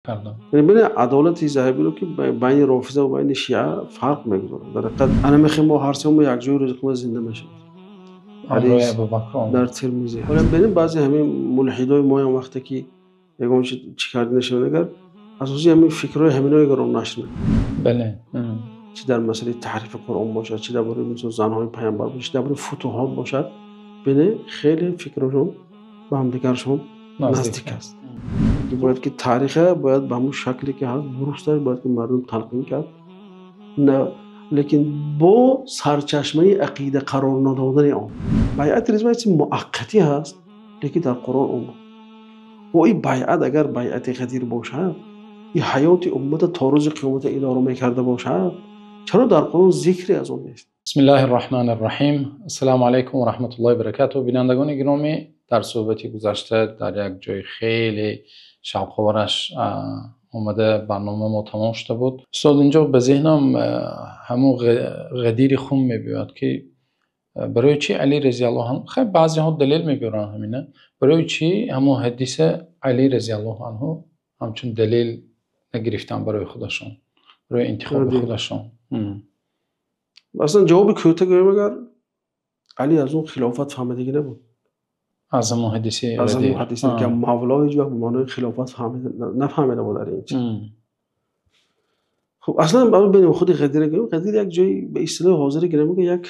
Кардам. Яъне бинед, адолати Заҳабиро, ки байни рофиза ва байни шиа фарқ мегузорад. Дар ҳақиқат ана мехоҳем мо ҳар семо якҷоя рӯзи қиёмат зинда мешавем. Ҳамроҳи Абубакр. Дар Термизӣ. Ҳоло бинем, баъзе ҳамин мулҳидои моям вақте ки ягон чи чӣ карда нашаванд, агар асоси ҳамин фикрҳои ҳаминои гарон нашр мекунанд. Бале. Чӣ дар масъалаи таҳрифи Қуръон бошад, чӣ дар бораи, мисол, занҳои паёмбар бошад, чӣ дар бораи футуҳот бошад, бинед, хеле фикрҳошон ба ҳамдигаршон наздик аст. Бояд ки таъриха бояд ба ҳамун шакле ки ҳаст, дурусташ бояд ки мардум талқин кард, на лекин бо сарчашмаи ақида қарор надодани он. Байъати Ризвон чизи муаққатӣ ҳаст, лекин дар Қуръон омад. Ва ин байъат агар байъати Ғадир бошад, ин ҳаёти уммата то рӯзи қиёмата идора мекарда бошад, чаро дар Қуръон зикре аз он нест? Бисмиллаҳир роҳманир роҳим. Ассалому алайкум ва раҳматуллоҳи ва баракатуҳ. Бинандагони гиромӣ, дар суҳбати гузашта дар як ҷои хеле шавқовараш омада барномаи мо тамом шуда буд. Устод, инҷо ба зеҳнам ҳамун Ғадири Хум мебиёяд, ки барои чӣ Алӣ разияллоҳу анҳу, хай, баъзеҳо далел мебиёранд ҳамина, барои чӣ ҳамун ҳадиса Алӣ разияллоҳу анҳу ҳамчун далел нагирифтанд барои худашон, барои интихоби худашон? Аслан ҷавоби кӯта гӯем, агар Алӣ аз он хилофат фаҳмидагӣ набуд. Аз ҳамун ҳадиси аз ҳамун ҳадисе ки мавло ҳеҷ вақт ба маънои хилофат нафаҳмида буд дар ин чиз. Хуб, аслан бинем, худи Ғадира гӯем, Ғадир як ҷои, ба истилоҳи ҳозира гирем, як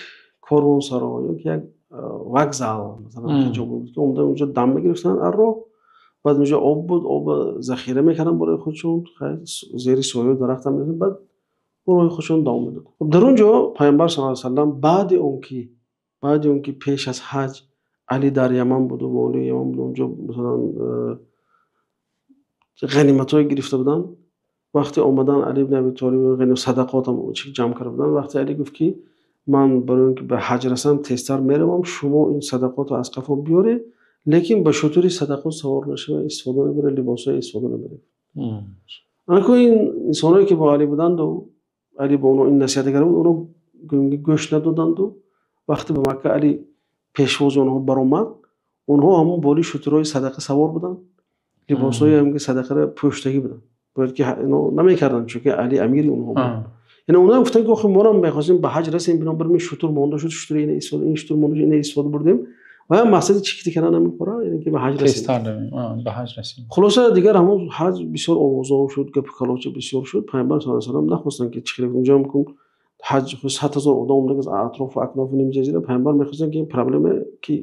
корвонсаро ё як вокзал, масалан, ҷо буд, ки омада онҷо дам мегирифтанд аз роҳ, баъд онҷо об буд, об захира мекарданд барои худшон, зери сояи дарахт ҳам, баъд роҳи худшон давом медоданд. Хуб, дар он ҷо Паёмбар саллаллоҳу алайҳи васаллам баъди он ки пеш аз ҳаҷ Алӣ дар Яман буду, волии Яман буд, онҷо, масалан, ғаниматҳое гирифта буданд. Вақте омадан Алӣ ибни Аби Толиб садақотам ҷамъ карда буданд, вақте Алӣ гуфт, ки ман барои он ки ба ҳаҷ расам тезтар меравам, шумо ин садақотро аз қафо биёред, лекин ба шутури садақот савор нашавед, истифода набаред, либосҳое истифода набаред. Анаку ин инсонҳое ки бо Алӣ буданду, Алӣ бо онҳо ин насиҳат карда буд, онҳо гӯш надоданду. Вақте ба Макка Алӣ пешвози онҳо баромад, онҳо ҳамон болои шутурҳои садақа савор буданд, либосҳои ҳам ки садақаро пӯштагӣ буданд. Бояд ки ино намекарданд, чунки Алӣ амири онҳо буд. Яъне онҳо гуфтанд, ки охи, моро мехостем ба ҳаҷ расем, бинобар ин шутур монда шуд, шутури ина истифода, ин шутур монда шуд, ина истифода бурдем. Ва ҳам мақсади чӣ ки кардан ҳамин кора, яъне ки ба ҳаҷ расем. Тезтар ба ҳаҷ расем. Хулоса, дигар ҳамон ҳаҷ бисёр овозҳо шуд, гапи калоча бисёр шуд. Паёмбар саллаллоҳу алайҳи васаллам нахостанд, ки чӣ хеле унҷо ҳам кун ҳаҷ 100 000 одам омада аз атрофу акнофи нимҷазира, паёмбар мехостанд, ки ин проблема ки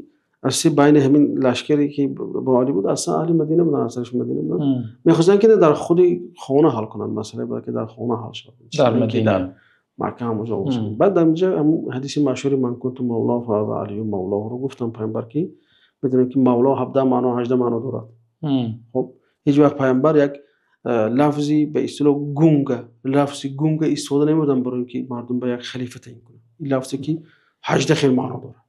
асли байни ҳамин лашкаре ки бо Алӣ буд, аслан аҳли Мадина буданд, асараш Мадина буданд, мехостанд, ки дар худи хона ҳал кунанд масъала, бояд ки дар хона ҳал шавад. Дар Мадина. Дар Макка ҳам онҷо. Баъд дар инҷа ҳамун ҳадиси машҳури «ман кунту мавлоҳу фаҳаза Алиюн мавлоҳу» гуфтанд паёмбар, ки медонем, ки мавло 17 маъно, 18 маъно дорад. Хуб, ҳеҷ вақт паёмбар як лафзи, ба истилоҳ, гунга, лафзи гунга истифода намебурданд барои ин ки мардум ба як халифа таъин кунанд. Ин лафзе ки 18 хел маъно дорад,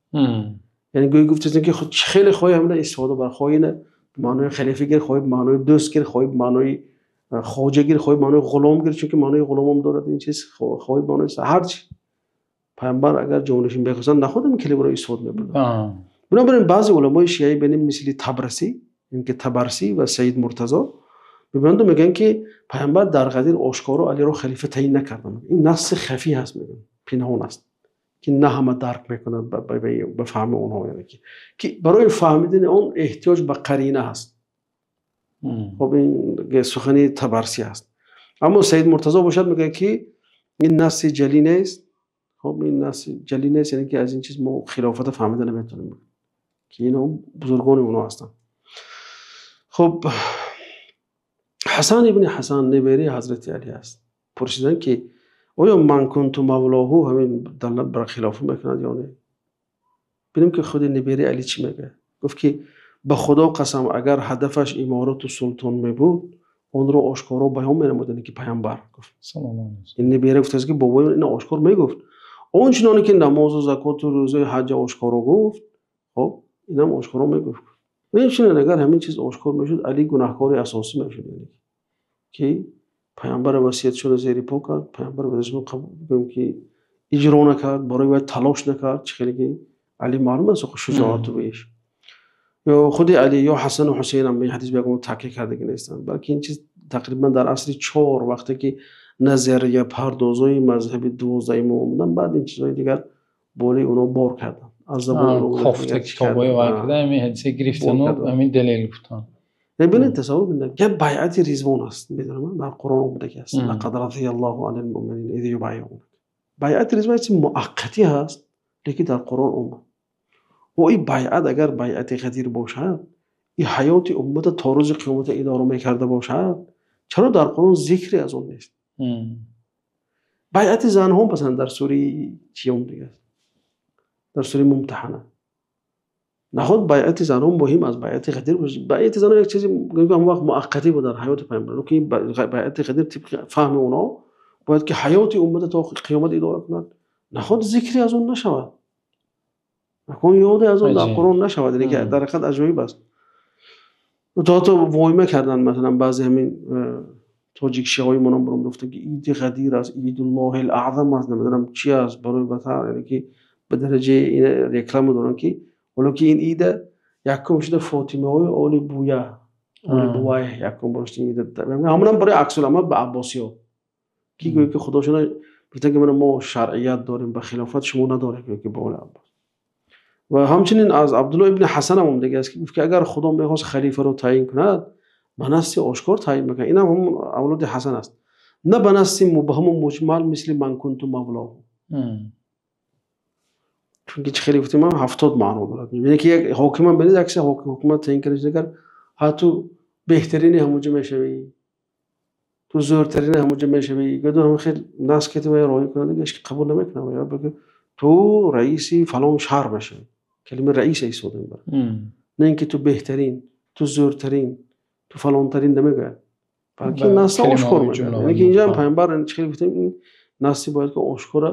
яъне гӯё гуфтаст, ки худ хеле хоҳӣ ҳамина истифода бар, хоҳӣ на маънои халифа гир, хоҳӣ маънои дӯст гир, хоҳӣ маънои хоҷа гир, хоҳӣ маънои ғулом гир, чунки маънои ғуломам дорад ин чиз, хоҳӣ маънои ҳарчи. Паёмбар агар ҷонишин мехостанд, нахуд ин калимаро истифода мебурданд. Бинобар ин баъзе уламои шиаи бинем, мисли Табрасӣ, инки Табарсӣ ва Саид Муртазо мебинанд, мегӯянд, ки паёмбар дар Ғадир ошкоро Алиро халифа таъин накарданд, ин насси хафӣ ҳаст, мегӯянд, пинҳон аст, ки на ҳама дарк мекунад ба фаҳми онҳо, яъне ки барои фаҳмидани он эҳтиёҷ ба қарина ҳаст. Хуб, ин сухани Табарсӣ аст. Аммо Саид Муртазо бошад, мегӯяд, ки ин насси ҷалӣ нест. Хуб, ин насси ҷалӣ нест, яъне ки аз ин чиз мо хилофата фаҳмида наметавонем, ки инҳо бузургони онҳо ҳастанд. Хуб, Ҳасан ибни Ҳасан, небераи ҳазрати Алӣ аст, пурсиданд, ки оё «ман кунту мавлоҳу» ҳамин далолат бар хилофа мекунад ё не? Бинем, ки худи небераи Алӣ чӣ мегӯяд. Гуфт, ки ба Худо қасам, агар ҳадафаш иморату султон мебуд, онро ошкоро баён менамуд, яъне ки паёмбар гуфт. Ин небера гуфтааст, ки бобои ина ошкор мегуфт, он чуноне ки намозу закоту рӯзаи ҳаҷа ошкоро гуфт, хоб, инам ошкоро мегуфт. Инчунин агар ҳамин чиз ошкор мешуд, Алӣ гунаҳкори асосӣ мешуд, яъне ки паёмбара васиятшонро зери по кард, паёмбар васиятшонро қабул ки иҷро накард, барои вай талош накард. Чӣ хеле ки Алӣ маълум аст шуҷоату иш, ё худи Алӣ ё Ҳасану Ҳусейн ҳам ин ҳадис ба ягон таъкид кардагӣ нестанд, балки ин чиз Тақрибан дар асри 4 вақте ки назарияпардозои мазҳаби 12 имом омаданд, баъд ин чизҳои дигар болои онҳо бор карданд. Аз забони кофта китобҳои вай карда, ҳамин ҳадиса гирифтану ҳамин далел гуфтанд. Бинед, тасаввур кунед, як байъати Ризвон аст, медонам, дар Қуръон омадаги аст. Лақад разияллоҳу анил муъминина из юбайиъунак. Байъати Ризвон як чизи муаққатӣ ҳаст, лекин дар Қуръон омад. Ва ин байъат агар байъати Ғадир бошад, ин ҳаёти уммата то рӯзи қиёмата идора мекарда бошад, чаро дар Қуръон зикре аз он нест? Байъати занҳо масалан дар сураи чӣ омадаги аст? Дар сураи Мумтаҳана. Наход байъати занҳо муҳим аз байъати Ғадир бошад. Байъати занҳо як чизи ҳамон вақт муаққатӣ буд дар ҳаёти пайғамбар. Лекин байъати Ғадир тибқи фаҳми онҳо бояд ки ҳаёти уммата то қиёмат идора кунад. Наход зикре аз он нашавад. Након ёде аз он дар Қуръон нашавад. Яъне ки дар ҳақиқат аҷоиб аст. То войма карданд, масалан баъзе ҳамин тоҷикшиҳои монам буром гуфтанд, ки иди Ғадир аст, идуллоҳил аъзам аст, намедонам чи аст барои батар, яъне ки ба дараҷаи ин реклама доранд, ки ҳоло ки ин ида якум шуда Фотимаҳои оли Буя, оли Бувай якум бор шуда ин ида. Ҳамонам барои аксуламал ба Аббосиё, ки гӯё ки худошона гуфтанд, ки мо шаръият дорем, ба хилофат шумо надоред, гӯё ки ба оли Аббос. Ва ҳамчунин аз Абдуллоҳ ибни Ҳасан ҳам омадаги аст, ки гуфт, ки агар Худо мехост халифаро таъин кунад, ба насси ошкор таъин мекунад. Инам ҳамон авлоди Ҳасан аст. На ба насси мубҳаму муҷмал, мисли ман кунту мавлоҳу. Чунки чӣ хеле гуфтем, 70 маъно дорад. Яъне ки як ҳокимам бинед, як се ҳукумат таъин карда шуда, агар ҳа ту беҳтарини ҳамонҷо мешавӣ, ту зӯртарини ҳамонҷо мешавӣ, гӯё ҳамон хел нас ки ту роҳӣ кунад, ҳеҷ ки қабул намекунад. Ё бигӯ ту раиси фалон шаҳр мешавӣ. Калимаи раис истифода мебарад. На инки ту беҳтарин, ту зӯртарин, ту фалонтарин намегӯяд, балки нас ошкор мекунад. Яъне ки инҷо ҳам пайғамбар чӣ хеле гуфтем, ин наси бояд ки ошкора,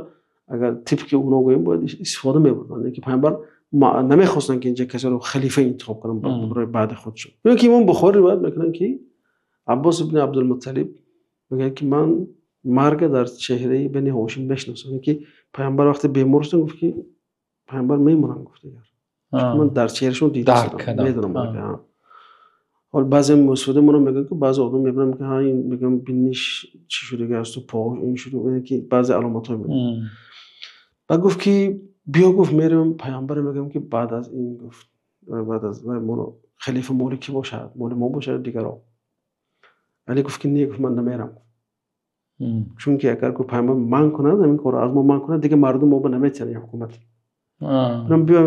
агар тибқи онҳо гӯем, бояд истифода мебурданд. Яъне ки пайғамбар намехостанд, ки инҷо касеро халифа интихоб кунанд барои баъди худшон. Ё ки Имом Бухорӣ ривоят мекунанд, ки Аббос ибни Абдулмутталиб мегӯяд, ки ман марга дар чеҳраи Бани Ҳошим мешиносам. Яъне ки пайғамбар вақте бемор шуданд, гуфт, ки пайғамбар мемонанд, гуфт дигар. Чунки ман дар чеҳрашон дида шудам, медонам. Ҳол баъзе мусоҳиба монам мегӯянд, ки баъзе одам мебинам, мегӯянд, ҳа, ин мегӯям биниш чӣ шудага аст, поҳош ин шуд, яъне ки баъзе аломатҳо мебинам. Баъд гуфт, ки биё, гуфт, меравам пайғамбаре мегӯям, ки баъд аз ин, гуфт, баъд аз моно халифа моли кӣ бошад, моли мо бошад дигаро. Али гуфт, ки не, гуфт, ман намерам. Чунки агар, гуфт, пайғамбар ман кунад, ҳамин корро аз мо ман кунад, дигар мардум мо ба наметиҳанд ин ҳукумат. Биё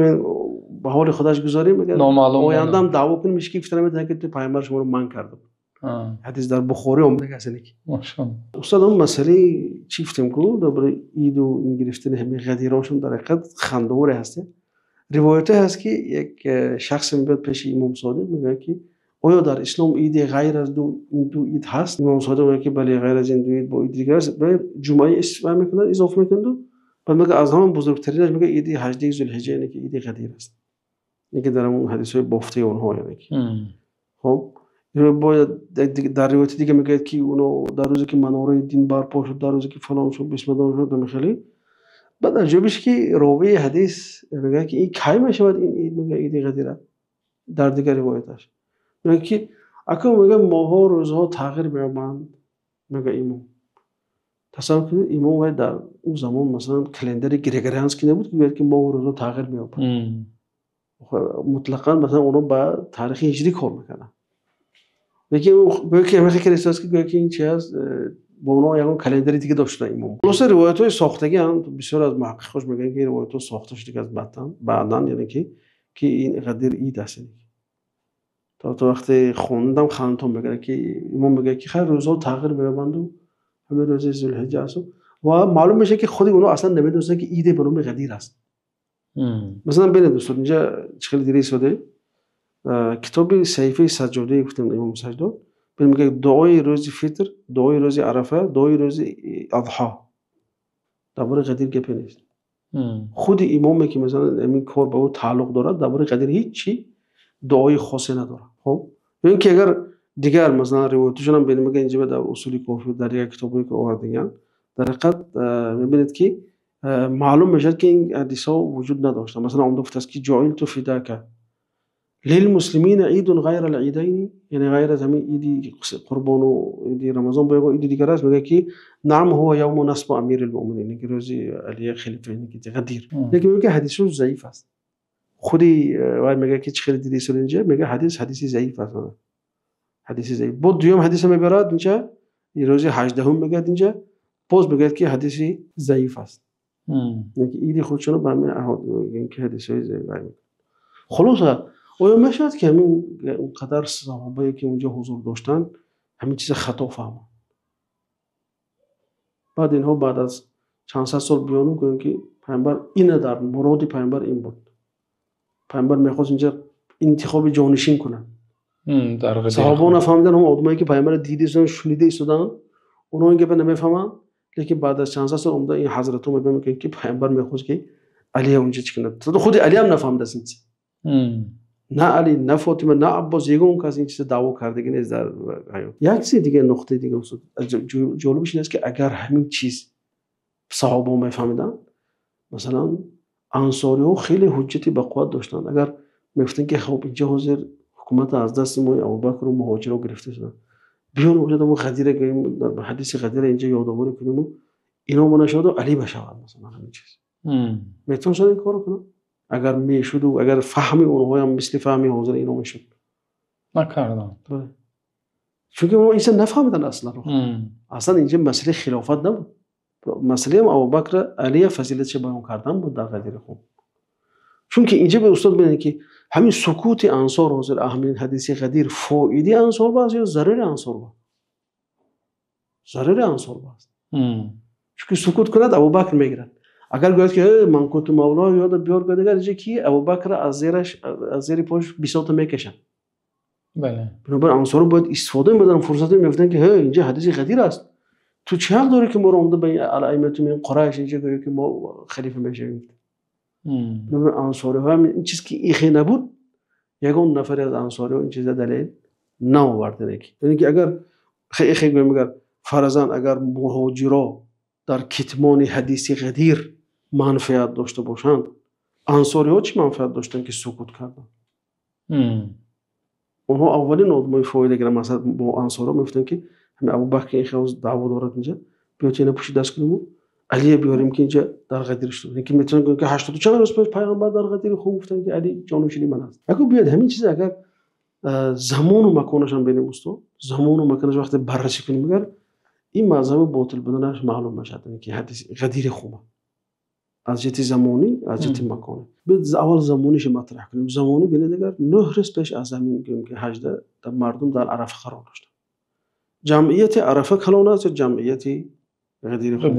ба ҳоли худаш гузорем, ояндаам даъво кунем, ҳеҷ ки гуфта наметавонад, ки ту пайғамбар шуморо ман карда буд. Ҳадис дар Бухорӣ омадага аст. Ки устод, он масъалаи чӣ гуфтем ку дар бораи иду ин гирифтани ҳамин ғадирошон, дар ҳақиқат хандаворе ҳаст. Ривоятое ҳаст, ки як шахсе мебиёд пеши Имом Содиқ, мегӯяд, ки оё дар ислом иде ғайр аз ин ду ид ҳаст? Имом Содиқ мегӯяд, ки бале, ғайр аз ин ду ид бо иди дигар аст. Ҷумъаи истифода мекунад, изофа мекунаду баъд мегӯяд, аз ҳама бузургтаринаш, мегӯяд, иди 18 Зулҳиҷа, яъне ки иди Ғадир аст. Яъне ки дар ҳамон ҳадисҳои бофтаи онҳо, яъне ки. Хоб, бояд дар ривояти дига мегӯяд, ки оно дар рӯзе ки манораи дин барпо шуд, дар рӯзе ки фалон шуд, бисмадон шуд, хеле. Баъд аҷобиш, ки ровии ҳадис мегӯяд, ки ин кай мешавад ин ид, мегӯяд, иди Ғадира дар дигар ривояташ. Мегӯяд, ки акун, мегӯяд, моҳҳо, рӯзҳо тағйир меёбанд, мегӯяд имом. Тасаввур кунед, имом вай дар он замон масалан календари грегорианский набуд, ки гӯяд, ки моҳу рӯзҳо тағйир меёбанд. Мутлақан масалан онҳо ба таърихи ҳиҷрӣ кор мекарданд. Лекин гӯё ки ҳамин хел эҳсос, ки гӯё ки ин чи аст, бо онҳо ягон календари дига доштанд имом. Хулоса, ривоятҳои сохтагианд, бисёр аз муҳаққиқош мегӯянд, ки ин ривоятҳо сохта шудага аст баъдан, яъне ки ин Ғадир ид аст. То вақте хондам, хандатон мегирад, ки имом мегӯяд, ки хайр, рӯзҳо тағйир меёбанду ҳамин рӯзи Зулҳиҷа аст. Ва маълум мешавад, ки худи онҳо аслан намедонистанд, ки иде ба номи Ғадир аст. Масалан бинед, дӯстон, инҷа чӣ хеле дида истодаед, китоби Саҳифаи Саҷҷодае гуфтем, Имом Саҷҷод мегӯяд: дуои рӯзи фитр, дуои рӯзи Арафа, дуои рӯзи Адҳо. Дар бораи Ғадир гапе нест. Худи имоме, ки масалан ҳамин кор ба ӯ тааллуқ дорад, дар бораи Ғадир ҳеҷ чи дуои хосе надорад. Хоб, ё ин ки агар дигар масалан ривояташонам бинем, мегӯяд, инҷа дар Усули Кофӣ, дар дигар китобҳое ки овардагианд, дар ҳақиқат мебинед, ки маълум мешавад, ки ин ҳадисҳо вуҷуд надоштанд. Масалан, омада гуфтааст, ки ҷоилту фидака Лилмуслимина идун ғайра ал-идайни, яъне ғайр аз ҳамин иди Қурбону иди Рамазон бо ягон иди дигар аст? Мегӯяд, ки наам, ҳува явму насбу амири л-муъминин, ки рӯзи Алия халифа, ки Ғадир. Лекин мегӯяд, ки ҳадису заиф аст. Худи вай мегӯяд, ки чӣ хеле диди сур инҷа, мегӯяд, ҳадис ҳадиси заиф аст. Ҳадиси заиф. Бо дуюм ҳадиса мебарад инҷа, рӯзи 18-ум мегӯяд инҷа, боз мегӯяд, ки ҳадиси заиф аст. Иди худшоно ба ҳамин ки ҳадисҳои заиф. Хулоса, оё мешавад, ки ҳамин он қадар саҳобае, ки онҷо ҳузур доштанд, ҳамин чиза хато фаҳманд? Баъд инҳо баъд аз чанд сад сол биёну гӯянд, ки пайғамбар ина дар муроди пайғамбар ин буд. Пайғамбар мехост инҷа интихоби ҷонишин кунад. Саҳобаҳо нафаҳмиданд, ҳамон одамое, ки пайғамбарро дида истоданд, шунида истоданд, онҳо ин гапро намефаҳманд, лекин баъд аз чанд сад сол омада ин ҳазратҳо мегӯянд, ки пайғамбар мехост, ки Алия онҷа чӣ кунад. Худи Алия ҳам нафаҳмидааст ин чиз. На Али, на Фотима, на Аббос, ягон кас ин чизро даъво кардагӣ нест дар ҳаёт. Як чизи дига, нуқтаи дига, устод, ҷолибиш ин аст, ки агар ҳамин чиз саҳобаҳо мефаҳмиданд, масалан, ансориҳо хеле ҳуҷҷати бақувват доштанд. Агар мегуфтанд, ки хоб, инҷа ҳозир ҳукумат аз дасти мо Абубакру муҳоҷиро гирифта шуданд, биён онҷо мо Ғадира гӯем, ҳадиси Ғадира инҷа ёдоварӣ кунем, ино мо нашаваду Али башавад, масалан, ҳамин чиз. Метавонистанд ин корро кунанд? Агар мешуду агар фаҳми онҳоям мисли фаҳми ҳозир ино мешуд. Накарданд. Чунки онҳо инса нафаҳмиданд аслан. Аслан инҷа масъалаи хилофат набуд. Масъалаам Абубакр Алия фазилатша баён кардан буд дар Ғадири Хум. Чунки инҷа бе устод бинед, ки ҳамин сукути ансор ҳозир ҳамин ҳадиси Ғадир фоидаи ансор ба аст ё зарари ансор ба? Зарари ансор ба аст. Чунки сукут кунад, Абубакр мегирад. Агар гӯяд, ки ман кунту мавло, ёда биёр, гӯяд, агар инҷа ки Абубакр аз зери пош бисота мекашад. Бинобар ансору бояд истифода мебаранд, фурсате меёфтанд, ки инҷа ҳадиси Ғадир аст. Ту чӣ ҳақ дорӣ, ки моро омада ба алаймату мин Қурайш инҷа гӯё, ки мо халифа мешавем? Бинобар ансориҳо ҳам ин чиз ки ихе набуд, ягон нафаре аз ансориҳо ин чиза далел наовард. Яъне ки агар ихе гӯем, агар фарзан агар муҳоҷиро дар китмони ҳадиси Ғадир манфиат дошта бошанд, ансориҳо чӣ манфиат доштанд, ки сукут карданд? Онҳо аввалин одамои фоида гиранд. Масалан, бо ансориҳо мегуфтанд, ки ҳамин Абубакр ин хел даъво дорад инҷа, биёед ина пушти даст кунем, Алия биёрем, ки инҷа дар Ғадир шуд. Ки метавонанд гӯянд, ки 84 рӯз пеш пайғамбар дар Ғадири Хум гуфтанд, ки Али ҷонишини ман аст. Агар биёед ҳамин чиз агар замону маконашам бинем, устод, замону маконаш вақте баррасӣ кунем, агар ин мазҳаби ботил буданаш маълум мешавад, ки ҳадиси Ғадири Хум аз ҷиҳати замонӣ, аз ҷиҳати маконӣ. Биёед аввал замониша матраҳ кунем. Замонӣ бинед, агар 9 рӯз пеш аз ҳамин гӯем, ки 18 мардум дар Арафа қарор доштанд. Ҷамъияти Арафа калон аст ё ҷамъияти Ғадири Хум?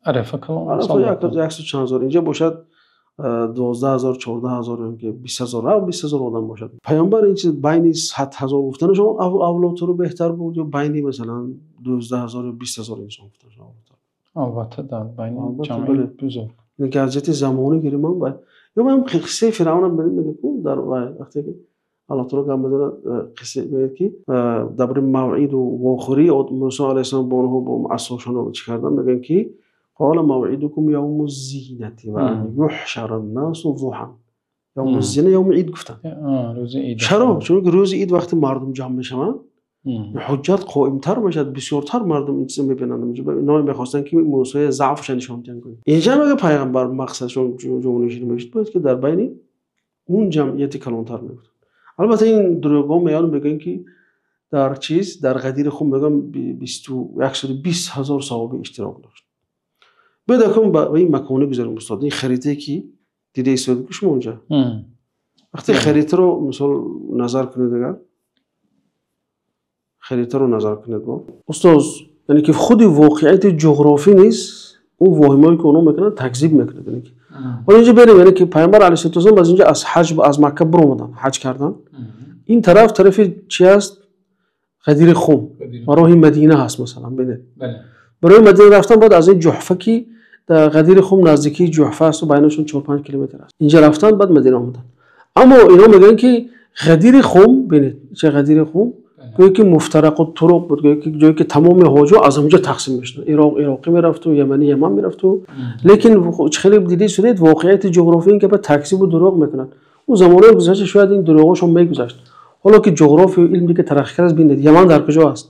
Арафа калон аст. Арафа яксу чанд ҳазор. Инҷа бошад 12 000, 14 000 ё ки 20 000, 20 000 одам бошад. Пайғамбар ин чиз байни 100 000 гуфтанашон авлотару беҳтар буд ё байни масалан 12 000 ё 20 000 инсон гуфтанашон авлотар? Албатта, дар байни ҷамъияти бузург. Яъне ки аз ҷиҳати замонӣ гирем ҳам ё ман қиссаи Фиръавнам бинед, мегӯяд, ку дар вай вақте ки Аллоҳ таоло гап мезанад, қисса мегӯяд, ки дар бораи мавъиду вохӯрии Мусо алайҳиссалом бо онҳо бо асошоно чӣ кардан, мегӯянд, ки қола мавъидукум явму зинати ва ан юҳшара ннасу зуҳан. Явму зина, явми ид гуфтанд. Рӯзи ид. Чаро? Чунки рӯзи ид вақте мардум ҷамъ мешаванд, ҳуҷҷат қоимтар мешавад, бисёртар мардум ин чизро мебинанд. Инҳо мехостанд, ки Мусои заъфша нишон диҳанд. Инҷа мега пайғамбар мақсадшон ҷонишин мешуд, бояд ки дар байни он ҷамъияти калонтар мегуфтанд. Албатта, ин дурӯғҳо меён, мегӯянд, ки дар чиз дар Ғадири Хум мегӯям 120 000 саҳоби иштирок дошт. Биёед акун ба ин маконӣ гузарем, устод. Ин харитае, ки дида истода шумо онҷа. Вақте харитаро мисол назар кунед, агар харитаро назар кунед бо устод, яъне ки худи воқеияти ҷуғрофӣ низ он воҳимое, ки онҳо мекунанд, такзиб мекунад. Яъне ки ҳоло инҷа бинем, яъне ки пайғамбар алайҳиссалоту вассалом аз инҷа аз ҳаҷ, аз Макка биромаданд, ҳаҷ карданд. Ин тараф тарафи чи аст? Ғадири Хум, ва роҳи Мадина ҳаст, масалан, бинед. Барои Мадина рафтан бояд аз ин Ҷуҳфа, ки дар Ғадири Хум наздикии Ҷуҳфа асту байнашон 4-5 километр аст. Инҷа рафтан, баъд Мадина омаданд. Аммо инҳо мегӯянд, ки Ғадири Хум, бинед, че Ғадири Хум гӯё ки муфтарақу туруқ буд, гӯё ки ҷое ки тамоми ҳоҷо аз онҷо тақсим мешуданд. Ироқ ироқӣ мерафту, яманӣ Яман мерафту. Лекин хеле диди судед, воқеияти ҷуғрофӣ ин гапа такзибу дурӯғ мекунад. Он замонҳои гузашта шояд ин дурӯғҳошон мегузашт. Ҳоло ки ҷуғрофию илм дига тараққӣ кардааст, бинед, Яман дар куҷо аст?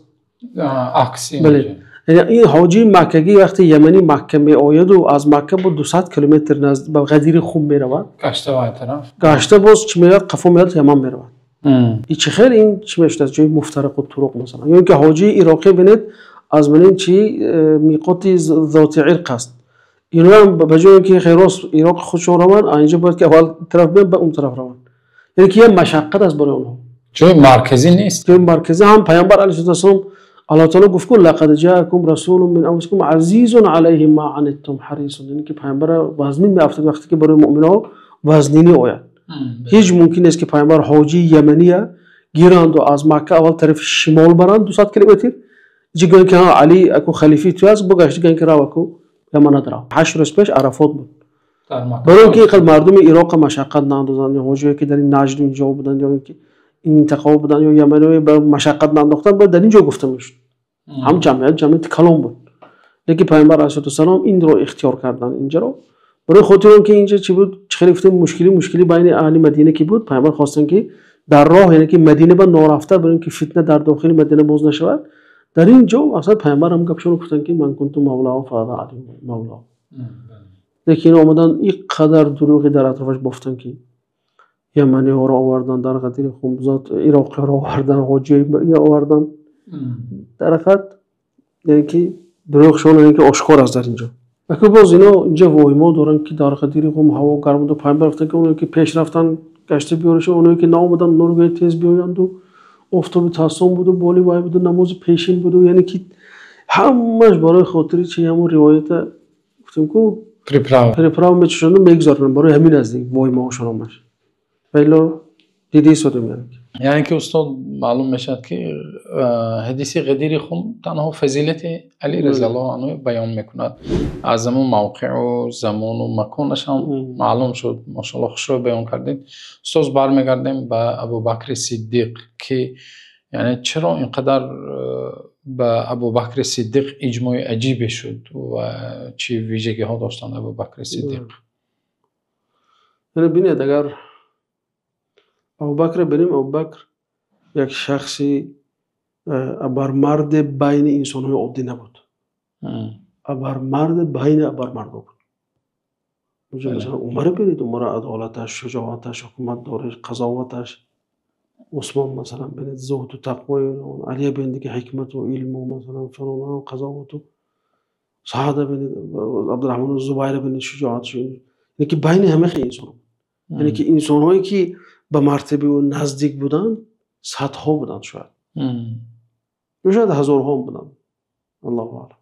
Акси. Бале. Яъне ин ҳоҷии маккагӣ вақте яманӣ Макка меояду, аз Макка бо 200 километр назд ба Ғадири Хум меравад. Гашта вай тараф. Гашта боз чӣ меояд, қафо меояд, Яман меравад. И чӣ хел ин чӣ мешудааст, ҷои муфтариқу туруқ масалан. Ё ин ки ҳоҷии ироқӣ, бинед, аз манин чи миқоти Зоти Ирқ аст. Иноам ба ҷои ин ки хел рост Ироқи худшон раванд, инҷо бояд ки аввал тараф биёнд, ба он тараф раванд. Яъне ки як машаққат аст барои онҳо. Ҷои марказӣ нест. Ҷои марказӣ ҳам Пайғамбар алайҳиссалоту вассалом, Аллоҳ таоло гуфт ку: лақад ҷаакум расулун мин анфусикум азизун алайҳи ма аниттум ҳарисун. Яъне ки Пайғамбара вазнин меафтад, вақте ки барои муъминҳо вазнинӣ ояд. Ҳеҷ мумкин нест, ки Пайғамбар ҳоҷии ямания гиранду аз Макка аввал тарафи шимол баранд 200 километр, иҷо гӯянд ки Али аку халифаи ту аст, бо гашта гӯянд ки рав аку Яманат рав. 8 рӯз пеш Арафот буд. Барои ин ки инқадр мардуми Ироқа машаққат наандозанд, ё ҳоҷие ки дар ин Наҷду инҷо буданд, ё ин ки ин минтақаҳо буданд, ё яманиҳое ба машаққат наандохтанд, бояд дар ин ҷо гуфта мешуд. Ҳам ҷамъият ҷамъияти калон буд. Лекин Пайғамбар алайҳиссалоту вассалом инро ихтиёр карданд инҷаро. Барои хотири он ки инҷа чӣ буд, чӣ хеле гуфтем, мушкилӣ байни аҳли Мадина ки буд, Пайғамбар хостанд, ки дар роҳ, яъне ки Мадина ба норафта, барои ин ки фитна дар дохили Мадина боз нашавад, дар ин ҷо асlan Пайғамбар ҳам гапшонро гуфтанд, ки ман кунту мавлаҳу фаҳаза Алӣ мавлаҳу. Лекин ино омадан ин қадар дурӯғи дар атрофаш бофтанд, ки яманиҳоро овардан дар Ғадири Хум, зот ироқиҳоро овардан, ҳоҷиҳои овардан. Дар ҳақиқат, яъне ки дурӯғшон, яъне ки ошкор аст дар инҷо. Аку боз ино инҷа воҳимо доранд, ки дар Ғадири Хум ҳаво гарм буду Пайғамбар гуфтанд, ки оное ки пеш рафтанд, гашта биёрашон, оное ки наомаданд, онҳоро гӯяд тез биёянду офтоби тасон буду боли вай буду намози пешин буду. Яъне ки ҳамаш барои хотири чи, ҳамон ривоята гуфтем ку, приправа мечушонду мегузаронанд. Барои ҳамин аст воҳимаҳошон ҳамаш. Валло диди истодем, яъне ки. Яъне ки, устод, маълум мешавад, ки ҳадиси Ғадири Хум танҳо фазилати Али разиаллоҳу анҳу баён мекунад. Аз ҳамон мавқеъу замону маконаш ҳам маълум шуд. Машоалло, хушрӯ баён кардед, устоз. Бармегардем ба Абубакри Сиддиқ, ки яъне чаро ин қадар ба Абубакри Сиддиқ иҷмои аҷибе шуд ва чӣ вижагиҳо доштанд Абубакри Сиддиқ? Яъне бинед, агар Абубакрро бинем, Абубакр як шахси абармарде байни инсонҳои оддӣ набуд, абармарде байни абармардо буд. Масалан, Умарро бинед, Умара адолаташ, шуҷоаташ, ҳукуматдориш, қазоваташ. Усмон, масалан, бинед, зуҳду тақвои он. Алия бинед, дига ҳикмату илму, масалан, фалон қазовату. Саада бинед, Абдураҳмону Зубайра бинед, шуҷоатш. Яъне ки байни ҳама хел инсон, яъне ки инсонҳое ки ба мартабаи ӯ наздик буданд, садҳо буданд шояд, ё шояд ҳазорҳо буданд, аллоҳу аълам.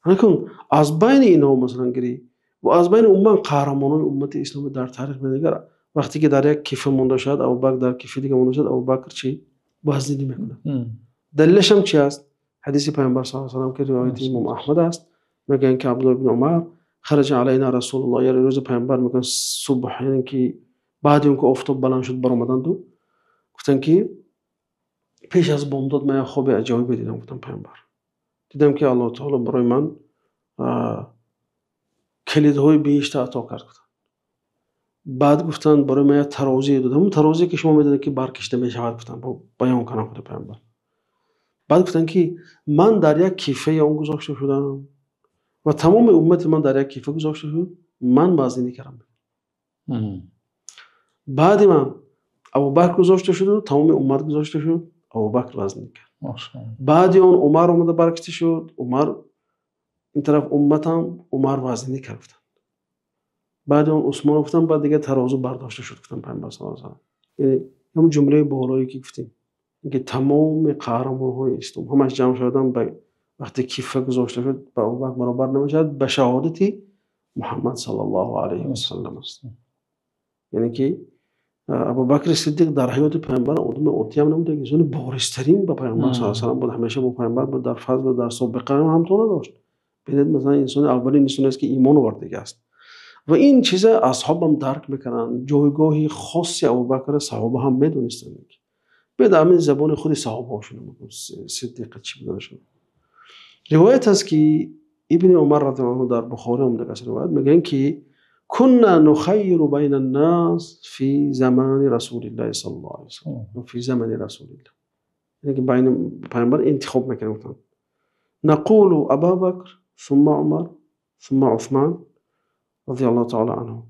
Лекин аз байни инҳо, масалан, гирӣ ва аз байни умуман қаҳрамонони уммати исломӣ дар таърих дигар, вақте ки дар як кифа монда шавад, Абубакр дар кифаи дига монда шавад, Абубакр чӣ вазнинӣ мекунад. Далелаш ҳам чи аст? Ҳадиси Пайғамбар саллаллоҳу алайҳи васаллам, ки ривояти Имом Аҳмад аст. Мегӯянд, ки Абдулло ибни Умар: хараҷа алайна Расулуллоҳ. Яъне рӯзи Пайғамбар, мегӯянд, субҳ, яъне ки баъди он ки офтоб баланд шуд, баромаданду гуфтанд, ки пеш аз бомдод ман як хоби аҷоибе дидам. Гуфтам Пайғамбар: дидам, ки Аллоҳ таоло барои ман калидҳои биҳишта ато кард. Гуфтанд, баъд гуфтанд, барои ман як тарозие дод, ҳамон тарозие ки шумо медонед, ки баркашида мешавад. Гуфтанд, баён кардам худи Пайғамбар. Баъд гуфтанд, ки ман дар як кифаи он гузошта шудам ва тамоми уммати ман дар як кифа гузошта шуд. Ман вазнинӣ кардам. Баъди ман Абубакр гузошта шуду тамоми уммат гузошта шуд, Абубакр вазнинӣ кард. Баъди он Умар омада баркашида шуд, Умар ин тараф, умматам, Умар вазнинӣ кард. Гуфтанд, баъди он Усмон. Гуфтанд, баъд дигар тарозу бардошта шуд. Гуфтанд Пайғамбар саллаллоҳу алайҳи васаллам, яъне ҳамон ҷумлаи болое ки гуфтем, ки тамоми қаҳрамонҳои ислом ҳамаш ҷамъ шудан, ба вақте кифа гузошта шуд, ба Абубакр баробар намешавад, ба шаҳодати Муҳаммад саллаллоҳу алайҳи васаллам аст. Яъне ки Абубакри Сиддиқ дар ҳаёти Пайғамбар одами оддиам набуд, як инсони боризтарин ба Пайғамбар саллаллоҳу алайҳи васаллам буд, ҳамеша бо Пайғамбар буд, дар фазл, дар собиқа ҳам ҳамто надошт. Бинед, масалан, инсони аввалин инсоне аст, ки имон овардагӣ аст, ва ин чиза асҳобам дарк мекунанд. Ҷойгоҳи хоси Абубакрро саҳоба ҳам медонистанд. Биёд ҳамин забони худи саҳобаҳошон Сиддиқа чӣ буданашон. Ривоят аст, ки Ибни Умар разияллоҳу анҳу, дар Бухорӣ омадагааст ривоят, мегӯянд, ки كنا نخير بين الناس في زمان رسول الله صلى الله عليه وسلم في زمن رسول الله яъне ки байни пайғамбар интихоб мекардем, гуфтанд: نقول أبا بكر ثم عمر ثم عثمان رضي الله تعالى عنه.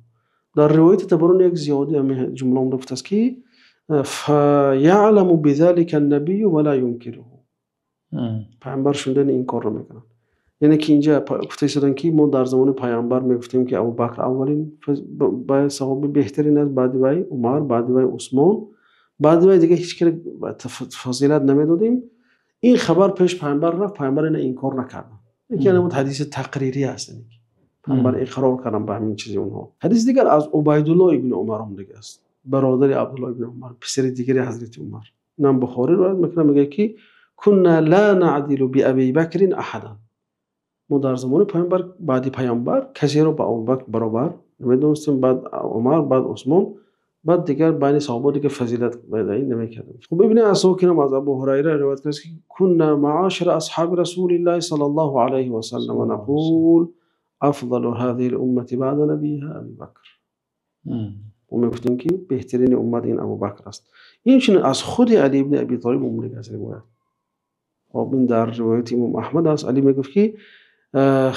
Дар ривояти Табарони як зиёди ҳамин ҷумла омада гуфтааст, ки فيعلم بذلك النبي ولا ينكره. Пайғамбар шунидани ин корро мекунанд. Яъне ки инҷа гуфта истоданд, ки мо дар замони пайғамбар мегуфтем, ки Абубакр аввалин саҳоби беҳтарин аст, баъди вай Умар, баъди вай Усмон, баъди вай дигар ҳеҷ киро фазилат намедодем. Ин хабар пеш пайғамбар рафт, пайғамбар ина инкор накарданд. Яке ҳамун ҳадиси тақрирӣ аст, пайғамбар иқрор карданд ба ҳамин чизи онҳо. Ҳадиси дигар аз Убайдулло ибни Умар ҳам дига аст, бародари Абдулло ибни Умар, писари дигари ҳазрати Умар. Инам Бухорӣ ривоят мекунад, мегӯяд, ки كنا لا نعدل بأبي بكر أحدا. Мо дар замони пайғамбар баъди пайғамбар касеро ба Абубакр баробар намедонистем, баъд Умар, баъд Усмон, баъд дигар байни саҳоба дигар фазилат намекардем. Хуб, Ибни Асокирам аз Абу Ҳурайра ривоят кардааст, ки كنا معاشر أصحاب رسول الله صلى الله عليه وسلم نقول أفضل هذه الأمة بعد نبيها أبي بكر. Мо мегуфтем, ки беҳтарини уммат ин Абубакр аст. Инчунин аз худи Али ибни Аби Толиб омада аст ривоят. Хоб, ин дар ривояти Имом Аҳмад аст. Али мегуфт, ки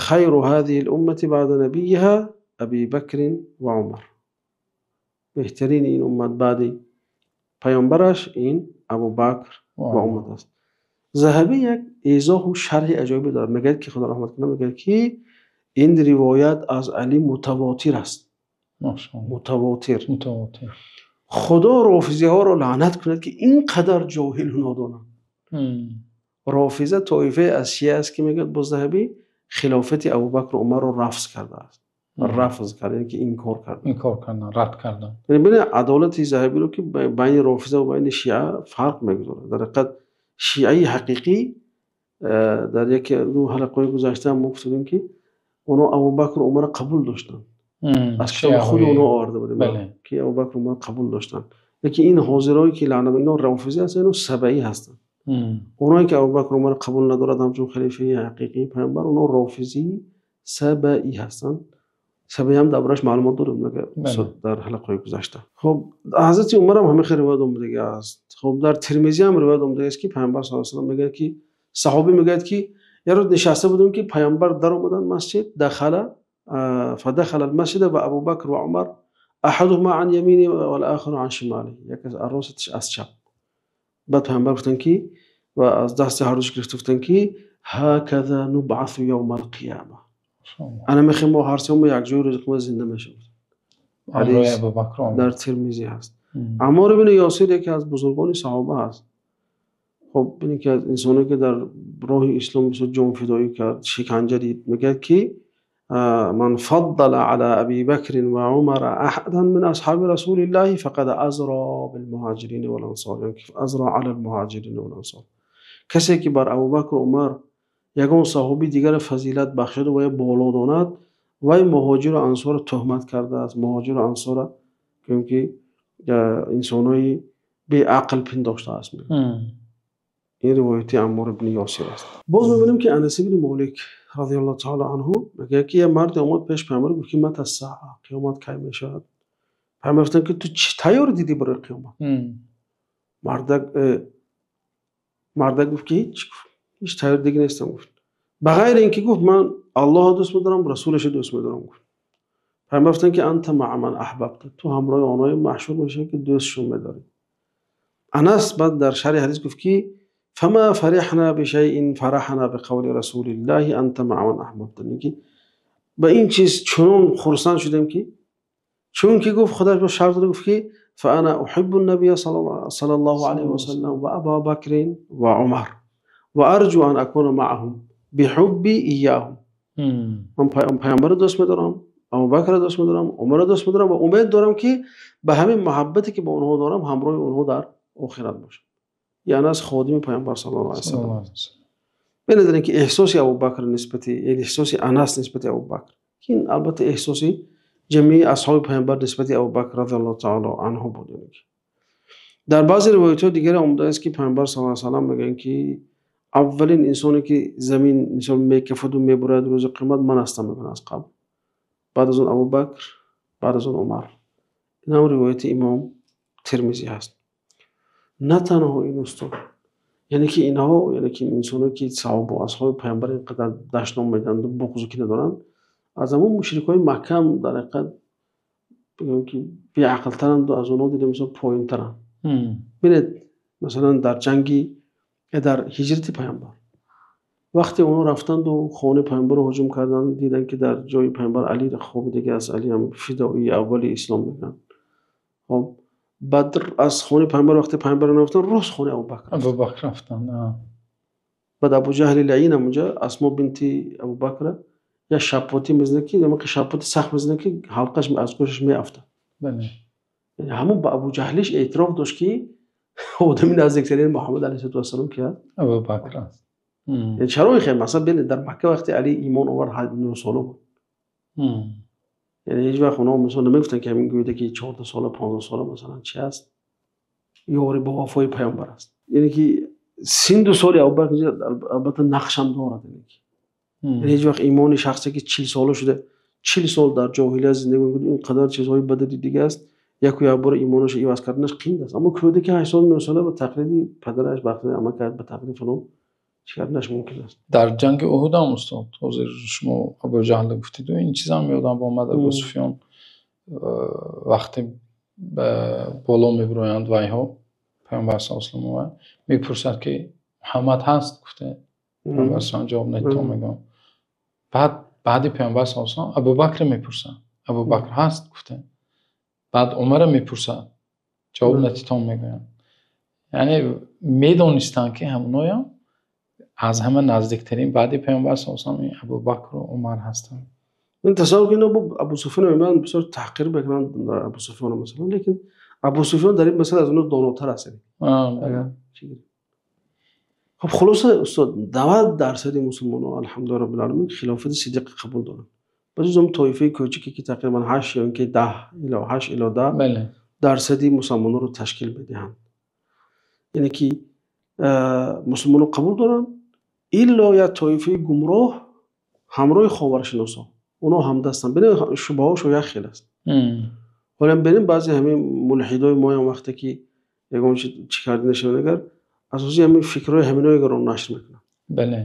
خير هذه الأمة بعد نبيها أبي بكر وعمر. Беҳтарини ин уммат баъди паёмбараш ин Абубакр ва Умар аст. Заҳабӣ як эзоҳу шарҳи аҷоибе дорад. Мегӯяд, ки, Худо раҳмат кунад, мегӯяд, ки ин ривоят аз Али мутавотир аст, мутавотир. Худо рофизиҳоро лаънат кунад, ки ин қадар ҷоҳилу нодонанд. Рофиза тоифае аз шия аст, ки, мегӯяд боз Заҳабӣ, хилофати Абубакру Умарро рафз кардааст, рафз кард, яъне ки инкор кард. Инкор кардан, рад кардан. Яъне бинед адолати Заҳабиро, ки байни рофиза ва байни шиа фарқ мегузорад. Дар ҳақиқат шиаи ҳақиқӣ, дар яке ду ҳалақаҳои гузашта мо гуфтудем, ки онҳо Абубакру Умарро қабул доштанд, аз китоби худи онҳо оварда будем, ки Абубакру Умарро қабул доштанд. Лекин ин ҳозирое ки лаъна, ино рофизӣ ҳастанд, ино сабаӣ ҳастанд. Онҳое ки Абубакр Умарро қабул надорад ҳамчун халифаи ҳақиқии пайғамбар, онҳо рофизии сабаӣ ҳастанд. Сабаӣ ҳам дар борааш маълумот дорем дар ҳалақаҳои гузашта. Хоб, ҳазрати Умар ҳам ҳамин хел ривоят омадагӣ аст. Хоб, дар Термизӣ ҳам ривоят омадагӣ аст, ки пайғамбар саллаллоҳу алайҳи васаллам мегӯяд, ки саҳобӣ мегӯяд, ки як рӯз нишаста будем, ки пайғамбар даромаданд масҷид, دخل فدخل المسجد وأبو بكر وعمر أحدهما عن يمينه والآخر عن شماله, яке аз росташ, аз чап. Баъд пайғамбар гуфтанд, ки ва аз дасти ҳардуш гирифта гуфтанд, ки هكذا نبعث يوم القيامة. Ана мехоҳем мо ҳар семо якҷоя рӯзи қиёмат зинда мешавем. Дар Термизӣ ҳаст. Аммор ибни Ёсир яке аз бузургони саҳоба ҳаст. Хоб, яке аз инсоне ки дар роҳи ислом бисёр ҷонфидоӣ кард, шиканҷа дид, мегӯяд, ки من فضل على أبي بكر وعمر أحدا من أصحاب رسول الله فقد أزرى بالمهاجرين والأنصار، أزرى على المهاجرين والأنصار. Касе ки бар Абубакр, Умар ягон саҳоби дигар фазилат бахшаду вай боло донад, вай муҳоҷиру ансорро туҳмат кардааст, муҳоҷиру ансорро гӯем ки инсонҳои беақл пиндоштааст. Ин ривояти Аммор ибни Ёсир аст. Боз мебинем, ки Анас ибни Молик رضي الله تعالى عنه мегӯяд, ки як марде омад пеш пайғамбар, гуфт, ки متى الساعة, қиёмат кай мешавад? Пайғамбар гуфтанд, ки ту чӣ тайёрӣ дидӣ барои қиёмат? Мардак гуфт, ки ҳеҷ, ҳеҷ тайёр дигӣ нестам, гуфт, ба ғайри ин ки, гуфт, ман Аллоҳро дӯст медорам, расулашро дӯст медорам, гуфт. Пайғамбар гуфтанд, ки أنت مع من أحببت, ту ҳамроҳи онҳое маҳшур мешавӣ, ки дӯстшон медорӣ. Анас баъд дар шарҳи ҳадис гуфт, ки فما فرحنا بشيء فرحنا بقول رسول الله أنت مع من أحببت. Ки ба ин чиз чунон хурсанд шудем, ки чунки, гуфт, худаш ба шарт дод, гуфт, ки فأنا أحب النبي صلى الله عليه وسلم وأبا بكر وعمر وأرجو أن أكون معهم بحبي إياهم. Ман пайғамбарро дӯст медорам, Абубакрро дӯст медорам, Умарро дӯст медорам ва умед дорам, ки ба ҳамин муҳаббате ки ба онҳо дорам, ҳамроҳи онҳо дар охират бошам. Яъне аз ходими пайғамбар صلى الله عليه وسلم. Бинед, ки эҳсоси Абубакр нисбати, эҳсоси Анас нисбати Абубакр, ки ин албатта эҳсоси ҷамии асҳоби пайғамбар нисбати Абубакр رضي الله تعالى عنه буд. Дар баъзе ривоятҳои дигаре омадааст, ки пайғамбар صلى الله عليه وسلم мегӯянд, ки аввалин инсоне ки замин мисол мекафаду мебурад рӯзи қиёмат, ман ҳастам, мегӯянд, аз қабр, баъд аз он Абубакр. Баъд аз он Умар. Ин ҳам ривояти имом Термизӣ ҳаст. На танҳо ин, устод, яъне ки инҳо, яъне ки инсонҳое ки саҳоба ва асҳоби паёмбар инқадар дашном медиҳанд ва буғзу кина доранд, аз ҳамон мушрикҳои Макка ҳам дар ҳақиқат бигӯям ки беақлтаранд ва аз онҳо дида масалан поинтаранд. Бубинед, масалан, дар ҷанг ё дар ҳиҷрати паёмбар вақте онҳо рафтанд ва хонаи паёмбарро ҳуҷум карданд, диданд ки дар ҷои паёмбар Алӣ хобида аст. Алӣ ҳам фидоии аввали ислом мегӯянд. Хуб, баъд аз хонаи паёмбар вақте паёмбарро наёфтанд, рост хонаи Абӯбакр. Абӯбакр рафтанд. Баъд Абӯҷаҳли лаъин ҳам онҷо Асмо бинти Абӯбакрро як шапотӣ мезанад, ки як шапоти сахт мезанад, ки ҳалқааш аз гӯшаш меафтад. Бале. Яъне ҳамон ба Абӯҷаҳлиш эътироф дошт, ки одами наздиктарини Муҳаммад алайҳиссалоту вассалом ки ҳаст? Абӯбакр аст. Яъне чаро ин масалан бубинед, дар Макка вақте Алӣ имон овард 9 сола буд. Яъне ҳеҷ вақт онҳо масалан намегуфтанд, ки ҳамин гӯяд ки 14 сола, 15 сола масалан чӣ ҳаст? Ёри бо вафои паёмбар аст. Яъне ки синну соли Абӯбакр албатта нақш ҳам дорад. Яъне ҳеҷ вақт имони шахсе ки 40 сола шуда, 40 сол дар ҷоҳилият зиндагӣ мекунад, инқадар чизҳои бад дида аст, яку як бор имонашро иваз карданаш қинд аст. Аммо кӯдаке 8 сол, 9 сола ба тақлиди падараш, ба тақлиди амакаш, ба тақлиди фалон чӣ карданаш мумкин аст. Дар ҷанги Уҳуд ҳам, устод, ҳозир шумо Абӯҷаҳл гуфтед, ин чиз ҳам ёдам омад. Абӯсуфён вақте ба боло мебароянд вайҳо, паёмбар саллаллоҳу алайҳи васаллам мепурсад, ки Муҳаммад ҳаст? Гуфта паёмбар саллаллоҳу ҷавоб надод, мегӯям. Баъди паёмбар саллаллоҳу алайҳи васаллам Абӯбакр мепурсад, Абӯбакр ҳаст? Гуфта. Баъд Умарро мепурсад, ҷавоб надод, мегӯянд. Яъне медонистанд, ки ҳамоноям аз ҳама наздиктарин баъди паёмбар саллаллоҳу алайҳи васаллам Абӯбакр ва Умар ҳастанд. Ин тасаввур кунед, Абӯсуфён меоянд бисёр таҳқир мекунанд Абӯсуфёнро масалан, лекин Абӯсуфён дар ин масъала аз онҳо донотар аст. Хуб, хулоса устод, 90% мусулмонҳо алҳамдулиллоҳи роббил оламин хилофати Сиддиқ қабул доранд. Ба ҷуз он тоифаи хурде ки тақрибан 8 ё инки 10 ё 8 ё 10 дарсади мусулмононро ташкил медиҳанд. Яъне ки мусулмонон қабул доранд, илло як тоифаи гумроҳ ҳамроҳи ховаршиносон. Онҳо ҳамдастанд. Бубинед, шубҳаҳошон як хел аст. Ҳоло бубинем баъзе ҳамин мулҳидои мо ҳам вақте ки ягон чӣ карда нашаванд, агар асосӣ ҳамин фикрҳои ҳаминҳоро нашр мекунанд. Бале.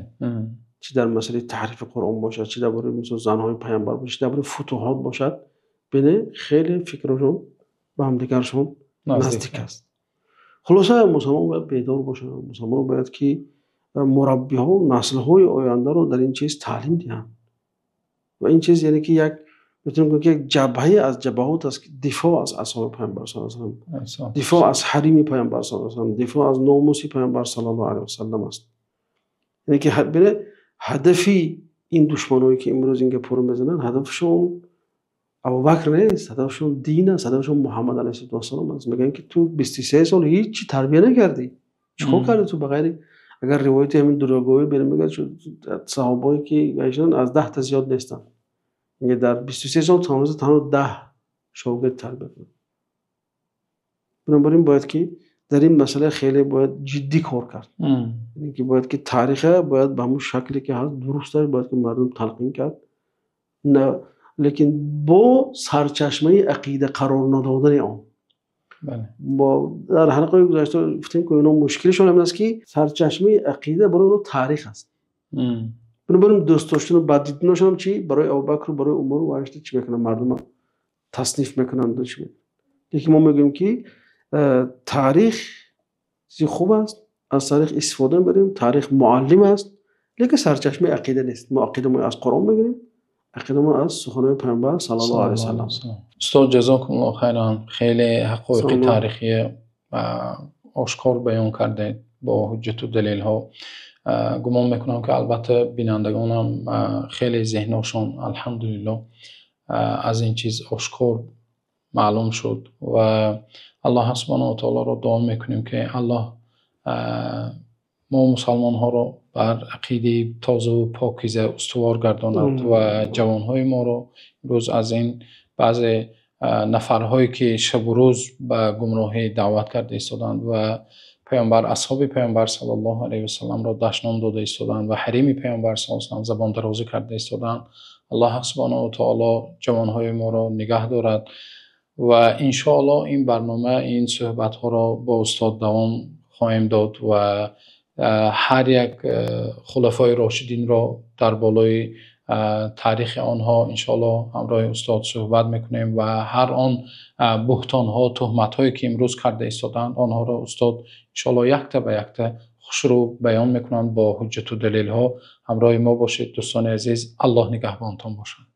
Чӣ дар масъалаи таҳрифи Қуръон бошад, чӣ дар бораи масалан занҳои паёмбар бошад, чӣ дар бораи футуҳот бошад, бубинед хеле фикрҳошон ба ҳамдигаршон наздик аст. Хулоса мусулмон бояд бедор бошанд, мусулмон бояд ки мураббиҳо наслҳои оянда ро дар ин чиз таълим диҳанд. Ва ин чиз яъне ки як метавонем бигӯем ки як ҷабҳае аз ҷабҳот аст, ки дифоъ аз асҳоби паёмбар саллаллоҳу алайҳи васаллам, дифоъ аз ҳарими паёмбар саллаллоҳу алайҳи васаллам, дифоъ аз номуси паёмбар саллаллоҳу алайҳи васаллам аст. Яъне ки бубинед, ҳадафи ин душманоне ки имрӯз ин гапро мезананд, ҳадафшон Абӯбакр нест, ҳадафшон дин аст, ҳадафшон Муҳаммад алайҳиссалоту вассалом аст. Мегӯянд ки ту 23 сол ҳеҷ чӣ тарбия накардӣ, чӣ кор кардӣ ту ба ғайри агар ривояти ҳамин дурӯғгӯӣ бинем, мегӯяд саҳобаҳое ки гаштанд аз 10 та зиёд нестанд. Яъне дар 23 сол танҳо 10 шогирд тарбия карданд. Бинобар ин бояд ки дар ин масъала хеле бояд ҷиддӣ кор кард. Яъне ки бояд ки таъриха бояд ба ҳамон шакле ки ҳаст дурусташ бояд ки мардум талқин кард. На, лекин бо сарчашмаи ақида қарор надодани он. Мо дар ҳалқаҳои гузашта гуфтем, ки инҳо мушкилашон ҳамин аст, ки сарчашмаи ақида барои онҳо таърих аст. Бинобар ин дӯст доштан ва бад диданашон ҳам чӣ барои Абӯбакр ва барои Умар ва чӣ мекунанд, мардумро тасниф мекунанд ва чӣ мекунанд. Лекин мо мегӯем ки таърих чизи хуб аст, аз таърих истифода мебарем, таърих муаллим аст, лекин сарчашмаи ақида нест. Мо ақидаро аз Қуръон мегирем, ақидаро аз суханони паёмбар саллаллоҳу алайҳи васаллам. Устод, ҷазокумуллоҳу хайран, хеле ҳақоиқи таърихӣ ошкор баён кардед бо ҳуҷҷат ва далелҳо. Гумон мекунам ки албатта бинандагонам хеле зеҳнашон алҳамдулиллоҳ аз ин чиз ошкор маълум шуд ва Аллоҳ субҳонаҳу ва таъолоро дуо мекунем, ки Аллоҳ мо мусулмонҳоро бар ақидаи тоза ва покиза устувор гардонад ва ҷавонҳои моро имрӯз аз ин баъзе нафарҳое ки шабу рӯз ба гумроҳӣ даъват карда истодаанд ва Паёмбар, асҳоби Паёмбар саллаллоҳу алайҳи васалламро дашном дода истодаанд ва ҳарими Паёмбар саллаллоҳу алайҳи васаллам забондарозӣ карда истодаанд. Аллоҳ субҳонаҳу ва таъоло ҷавонҳои моро нигаҳ дорад ва иншоаллоҳ ин барнома, ин суҳбатҳоро бо устод давом хоҳем дод ва ҳар як хулафои рошидинро дар болои таърихи онҳо иншоаллоҳ ҳамроҳи устод суҳбат мекунем ва ҳар он буҳтонҳо, туҳматҳое ки имрӯз карда истодаанд, онҳоро устод иншоаллоҳ якта ба якта хушрӯ баён мекунанд бо ҳуҷҷату далелҳо. Ҳамроҳи мо бошед, дӯстони азиз. Аллоҳ нигаҳбонтон бошад.